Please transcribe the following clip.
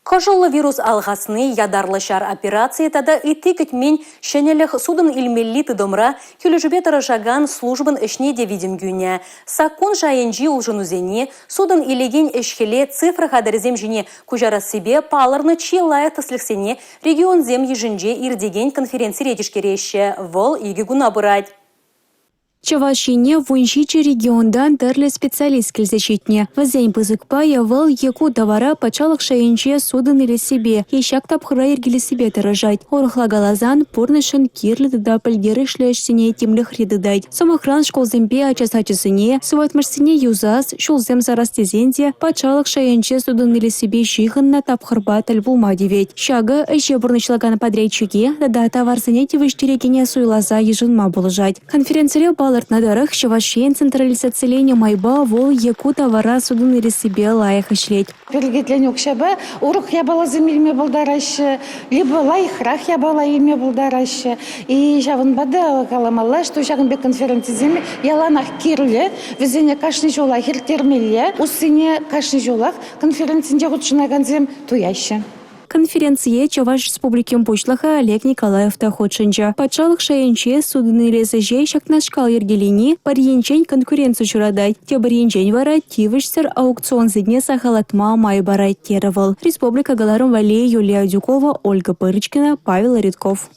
Кӑшӑллӑ вирус алхасни, ятарлӑ ҫар операцийӗ тата ытти кӗтмен ҫӗнӗлӗх сутӑн илмелли тытӑмра килӗшӳпе тӑрӑшакан службӑн ӗҫне те витӗм кӳнӗ. Саккун шайӗнчи улшӑнусене, сутӑн илекен ӗҫ-хӗле цифра хатӗрӗсем ҫине куҫарассипе палӑрнӑ чи лайӑх тӗслӗхсене регионсем йышӗнче иртекен конференцире тишкереҫҫӗ. Вӑл икӗ куна пырать. Чӑваш Ене 17 регионтан тӗрлӗ специалист килсе ҫитнӗ. Вӗсен пысӑк пайӗ вӑл е ку тавара патшалӑх шайӗнче сутӑн илессипе е ҫак тапхӑра йӗркелессипе тӑрӑшать. Урӑхла каласан, пурнӑҫшӑн кирлӗ тата пӗлтерӗшлӗ ӗҫсене тимлӗхре тытать. Сӑмахран, шкулсемпе ача сачӗсене, сыватмӑшсене юсас, ҫулсем сарас тесен те патшалӑх шайӗнче сутӑн илессипе ҫыхӑннӑ тапхӑрпа тӗл пулма тивет. Ҫакӑ ӗҫе пурнӑҫлакан подрядчике тата таварсене тивӗҫтерекене суйласа йышӑнма пулӑшать. Конференцире палӑртнӑ тӑрӑх, Чӑваш Ен централизациленӗ майпа вӑл е ку тавара сутӑн илессипе лайӑх ӗҫлет. Перекетленӗ укҫапа урӑх япаласем илме пултараҫҫӗ, либо лайӑхрах япала илме пултараҫҫӗ. И ҫавӑнпа та каламалла, что ҫакӑн пек конференцисем яланах кирлӗ, вӗсене кашни ҫулах ирттермелле. Уссине кашни ҫулах конференцинче хутшӑнакансем туяҫҫӗ. Конференцие Чӑваш Республикин Пуҫлӑхӗ Олег Николаев та хутшӑнчӗ. Патшалӑх шайӗнче сутӑн илес ӗҫе ҫакнашкал йӗркелени пӗр енчен конкуренци ҫуратать, тепӗр енчен вара тивӗҫсӗр аукционсене сахаллатма май парать терӗ вӑл. Республика кӑларӑм валли Юлия Адюкова, Ольга Пырочкина, Павел Редков.